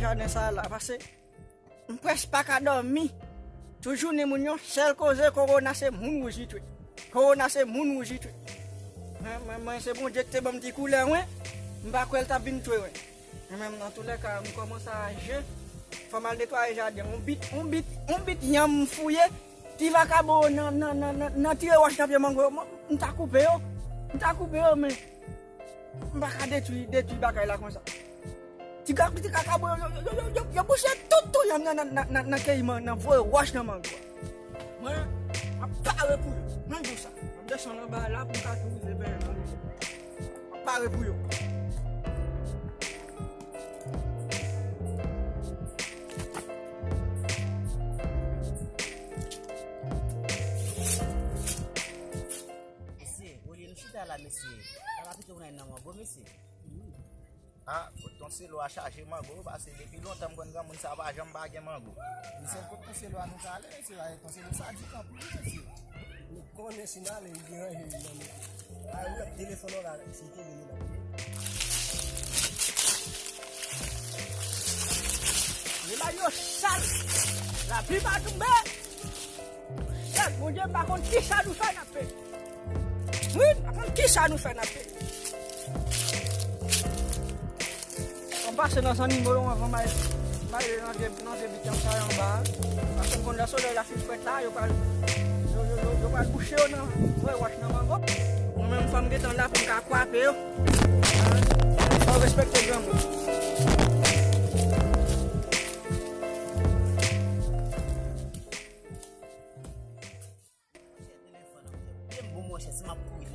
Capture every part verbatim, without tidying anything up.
jaden sa la, pase m prèske pa ka dòmi. Tout jounen moun yo, sèl koze kowona se moun wouj li touye. Kowona se moun wouj li touye. Mwen, mwen, mwen se Bondye ki te ban m ti koulè mwen, m pa kwè l t ap vin touye mwen. Mwen menm, antoulèka, m kòmanse aje. Fò m al netwaye jaden. On bit, on bit, on bit yanm m fouye. Ti vakabon yo nan, nan, nan, nan, nan tire wòch nan pye mango yo. Mwen, m ta koupe yo. M ta koupe yo, men m pa ka detwi, detwi bagay la konsa. Ti ga-, ti vakabon yo, yo, yo bouche tout, tout yanm nan, nan, nan, nan, nan keyi man-, nan voye wòch nan mango a. Mwen, m ap pare pou yo. Mwen di w sa. M ap desann anba la pou m ka tou rive benyen nan rive. M ap pare pou yo. Mesye, olye nou chita la, mesye. Sa va pito pou n al nan mango, mesye. Ah, ton selo a chaje mango, pase depi lontan m konn granmoun sa pa janm pa gen mango. Mesye, kot ton selo a nou ka ale, mesye, la, ton selo sadik anpil, mesye. Nou konnen si n ale, li gen ranje li nan men. Ay, ou wè telefòn ou la, si te vini la. Li ba yo sal. Lapli pa tonbe. Chèf, Bondye, m pa konn kisa nou fè n ap peye. Wi, m pa konn kisa nou fè n ap peye. Ann pase nan San Nimolo anvan m al, m al nan vye, nan vye biten sa yo anba a. Paske m konn lè solèy la fin frèt la, yo pral, yo, yo, yo, yo pral bouche yo nan, voye wòch nan mango. Mwen menm, fò m gentan la pou m ka kwape yo. Fò w respekte granmoun.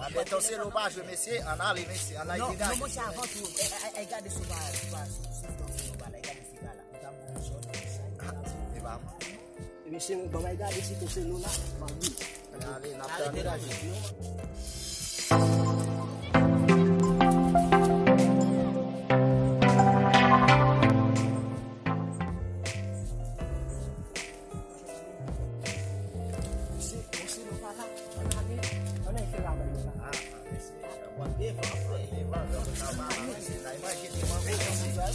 Anben, ton selo pa jwe, mesye. Ann ale, mesye. Ann al degaje. Non, non, monchè, avan tou, ay, ay, ay, gade sou ba, sou ba, sou, sou ton selo pa la, gade sou ba la. Ou ta bon jòn. Ah, se pa mwen. Mesye, bon, bay gade si ton selo la, m ap vini. Ann ale, n ap tann. Degaje. Mesye, mesye, nou pa la. Ann ale, ann al fè travay nou la. Ah, ah, mesye, w ap devan, frè. W ap devan, w ap devan, w ap devan.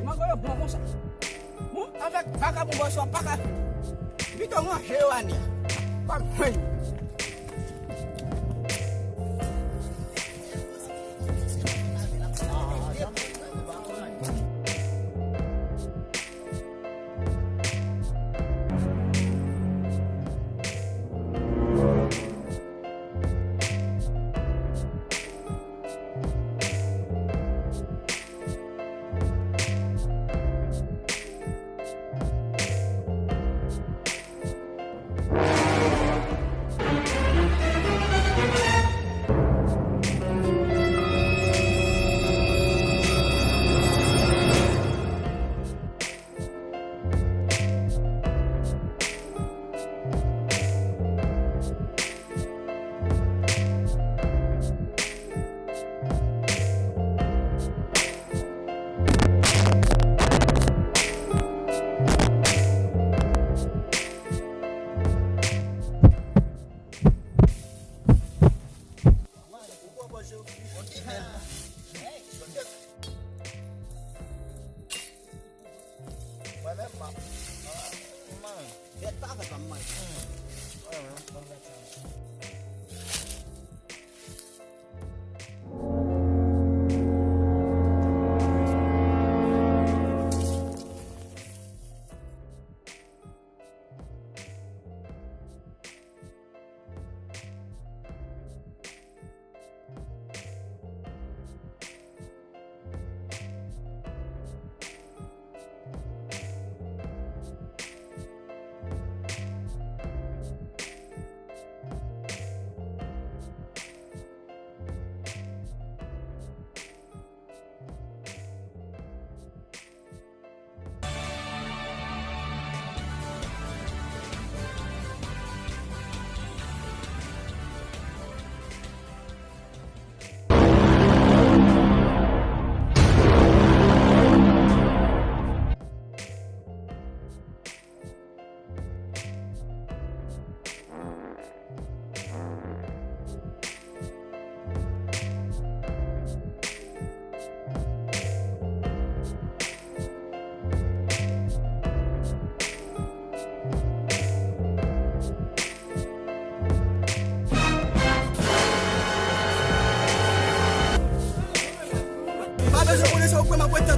Mango yo bon konsa. Bon, avèk vakabon bò sa pa ka. Pito ranje yo ane a. Pa mwen.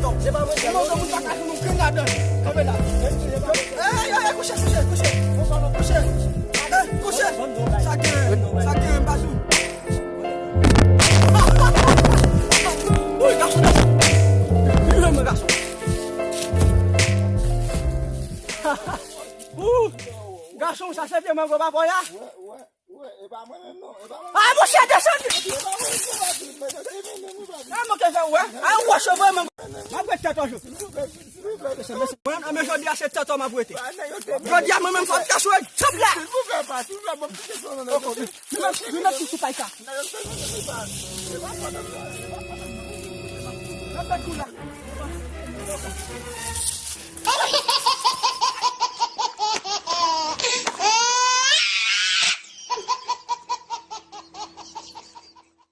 Se pa mwen, se mwen, moun pa ka jwenn yon grenn ladan. Kanpe la. Ey, ey, ey, kouche, kouche, kouche. Kouche. Ey, kouche. Sa gen, sa gen, m pa sou. Wi, gason, gason. Vin jwenn mwen, gason. Ou, gason, sa se vye mango pa fò ya. Wè, wè, wè, e pa mwen menm non, e pa mwen. Ah, monchè, desann! E pa mwen, e pa mwen, e pa mwen. Ah, mwen ke fè, wè. Ah, wè, cheve, man. M ap ret tèt ou jou. Silvouplè, silvouplè. Mwen, men jodi a se tèt ou m ap rete. Jodi a, mwen menm, fò m te sou egzanp la. Silvouplè, pa, silvouplè, ban m ti kesyon, non, non, non. Li menm, li menm sou pay sa. Nan yon sèl mwen, se pa, se pa fò, non, non, se pa fò, non, non. Nan tèt kou la.